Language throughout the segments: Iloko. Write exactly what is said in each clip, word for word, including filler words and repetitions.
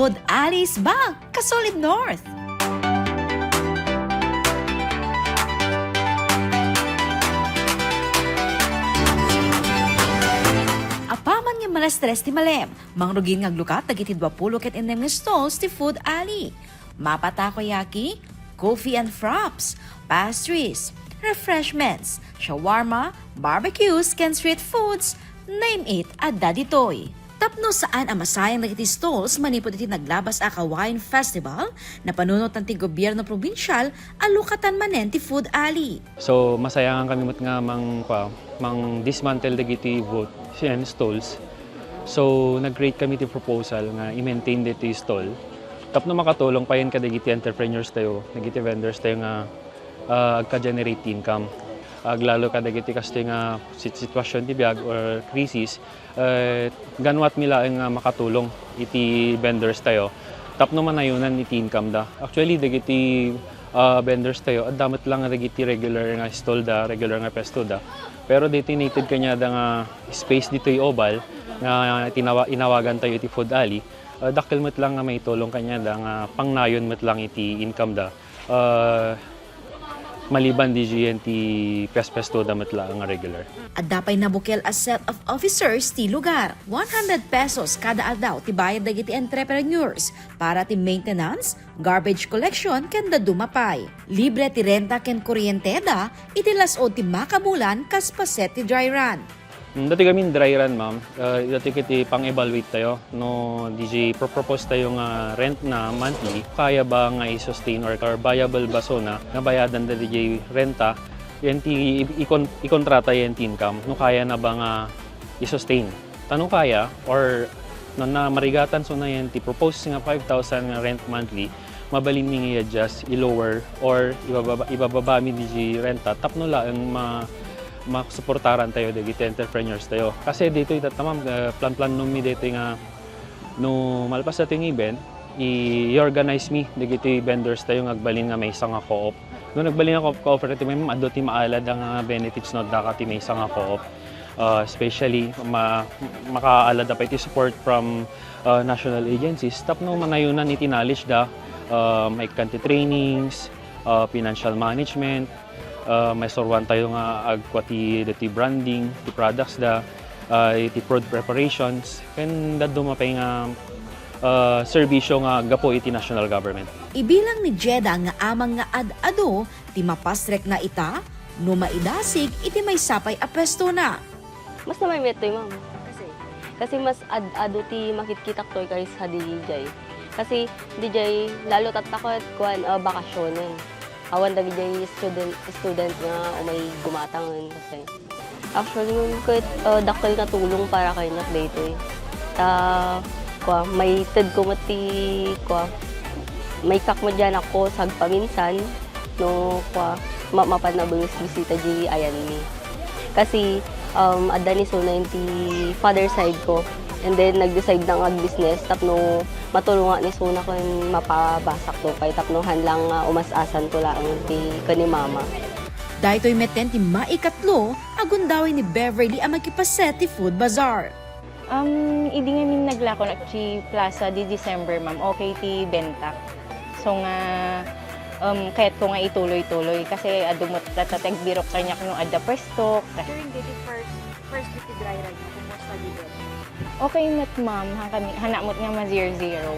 Food Alley is back! Kasolid North! Apaman nga malas tres ti malem, mangrugin nga aglukat dagiti duapulo ket innem nga stalls ti Food Alley. Mapa takoyaki, coffee and fraps, pastries, refreshments, shawarma, barbecues, ken street foods, name it, adda ditoy. Tapno saan a masayang dagiti stalls manipud iti naglabas a Kawayan Festival, napanunotan ti gobierno probinsial a lukatan manen ti Food Alley. So, masayangan kami met nga mang-, kua, mang-dismantle dagiti booth, yan, stalls. So, nag-create kami ti proposal nga i-maintain ditoy stall. Tapno makatulong payen kadagiti entrepreneurs tayo, dagiti vendors tayo nga, ah, agka-generate income. Aglalo kadagiti kastoy nga sit-, sitwasyon ti biag or crisis, eh, ganwat mi laeng nga makatulong iti vendors tayo tapno manayonan iti income da. Actually, dagiti, ah, vendors tayo, adda met lang dagiti regular nga stall da, regular nga pwesto da. Pero ditoy nated kaniada nga space ditoy Oval nga tinawa-, inawagan tayo iti Food Alley, ah, dakkel met lang nga maitulong kaniada nga pangnayon met lang iti income da. Ah, maliban didiay ti piyas-piyasto da met laeng nga regular. Adda pay nabukel a set of officers ti lugar. One hundred pesos kada aldaw ti bayad dagiti entrepreneurs para ti maintenance, garbage collection, ken dadduma pay. Libre ti renta ken kuryente da iti las-ud ti makabulan kas paset ti dry run. Mm, dati kami dry run, ma'am. Ah, dati kiti pang-evaluate tayo. No, didiay pro-propose tayo nga rent na monthly, kaya ba nga i-sustain or, or viable ba so na nga bayadan da didiay renta, yan ti i-, ikon-, ikontrata yan ti income, no kaya na ba nga i-sustain. Ta no kaya, or no na marigatan so na yan ti propose nga five thousand nga rent monthly, mabalin mi nga i-adjust, i-lower, or ibababa, ibababa mi didiay renta, tapno laeng ma-, masuportaran tayo dagiti entrepreneurs tayo. Kasi ditoy tatta, ma'am, ah, plan-plan no mi ditoy nga no malpas datoy nga event, i-organize mi dagiti vendors tayo nga agbalin nga maysa nga co-op. No nagbalin nga co-, cooperative, ma'am, adu ti maalad nga benefits no adda ka ti maysa nga co-op. Ah, especially, ma-, makaalad da pay ti support from, ah, national agencies tapno manayonan iti knowledge da, ah, maikkan ti trainings, ah, financial management, ah, maisuroan tayo nga agkua ti, ti branding ti products da, ah, iti food preparations, ken dadduma pay nga, ah, serbisyo nga gapu iti national government. Ibilang ni Jeda nga aman nga ad-adu ti mapasrekna ita no maidasig iti maysa pay a pwestona. Mas namaymet toy, ma'am. Kasi? Kasi mas ad-adu ti makitkitak toy kaysa didiay. Kasi didiay, lalo tatta ket, kuan, ah, bakasyonen. Awan dagidiay student, student nga umay gumatangen kasi. Actually, ma'am, ket, ah, dakkel nga tulong para kaniak daytoy. Ta, kua, maitedko met ti, kua, maikkan met diay anakko sagpaminsan, no, kua, ma-, mapan a bumisita diay ayanmi. Kasi, um, adda ni Suna iti father side ko. And then, nag-decide na nga ag-business tapno matulonga ni Suna ken mapabasak to pay tapno haan lang nga umas-asan to laeng ti ken ni Mama. Daytoy metten ti maikatlo a gundaway ni Beverly a makipaset ti food bazaar. Um, idi ngamin naglako na ti plaza di December, ma'am, okay ti bentak. So nga, um, kayatko nga ituloy-tuloy kasi adu met tatta ti agbirok kaniak no adda pwesto. During the first, first week ti dry run, kumusta di ba? Okay met, ma'am. Han kami, haanak met nga ma-zero zero.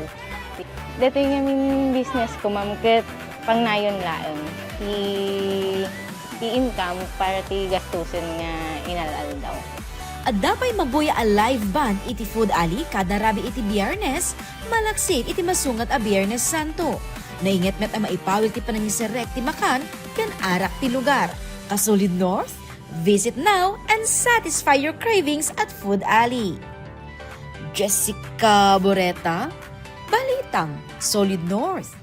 Daytoy ngamin business ko, ma'am, ket pangnayon laeng ti, ti income para ti gastusen nga inal-aldaw. Adda pay mabuya a live band iti Food Alley kada rabii iti Biyernes, malaksid iti masunget a Biyernes Santo. Nainget met a maipawil ti panangiserrek ti makan ken arak ti lugar. Kasolid North, visit now and satisfy your cravings at Food Alley. Jessica Boreta, Balitang Solid North.